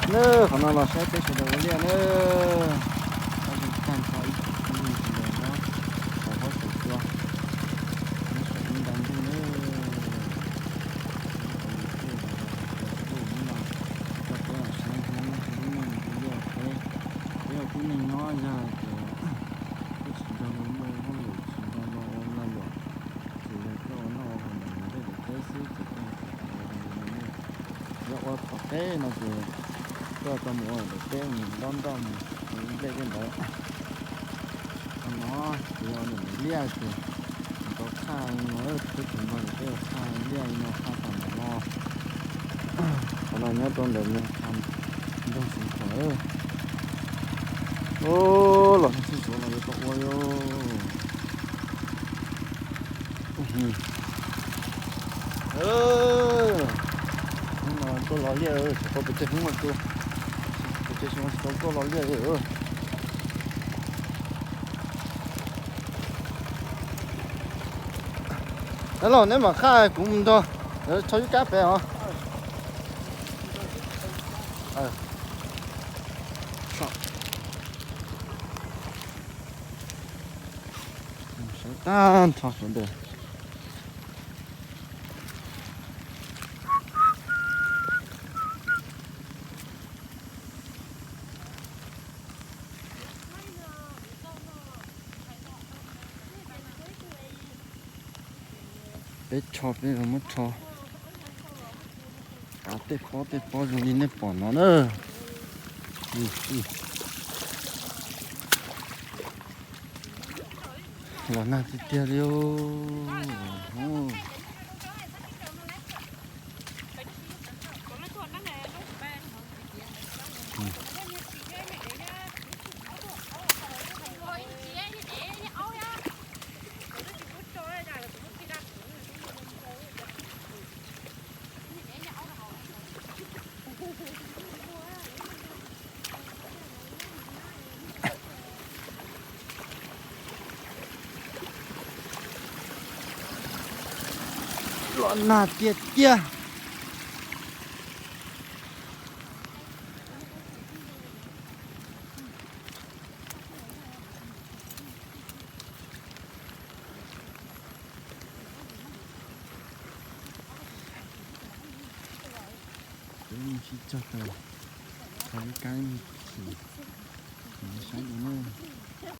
Na, qhov no los saib peb sawv daws ua liaj na. Peb tag nrho ib tsoom phooj ywg sawv daws nyob saum huab saum cua, nyob saum lub nta ntuj na. Ua li tej los yog hais tias kuj hnub no coj peb los saib Hmoob lub neej ua liaj ua teb. Peb ua tib neeg nyob yog hais tias koj tsis nrog luag muaj hauj lwm, tsis nrog luag ua lag luam, ces yog koj ua noj ua haus ntawm daim nplej daim teb xwb ces koj hais tias koj ua zoo li no ne. Yog ua tom teb no ces koj tau mus ua daim teb mus dob nroj mus ua nplej tej ntawd. Qhov no ces yog ntawm liaj ces tau tshaj no, peb tsis npog ces peb tau tshaj liaj li no tshaj tag npaum no. Qhov no nyob rau ntawm Nyoog Thav, nroog Xeev Khuam. Los txhij suav los yuav tau ua li. Hnub no tuaj lo liaj, tsis paub pes tsawg hnub mas tuaj, pes tsawg xyoo tsis tau tuaj lo liaj li. Dab laug, neb mam qhaj kuv mus nrog lawv rho yub kab pem os. Sawv tag nrho sawv daws. Peb rho, peb muab rho av tej pob tej pob zoo li nej pom no na. Los nag tiag tiag li. Los nag tiag tiag. Kuv sib txog tau, tau ib kab ib me chim, saib dua na.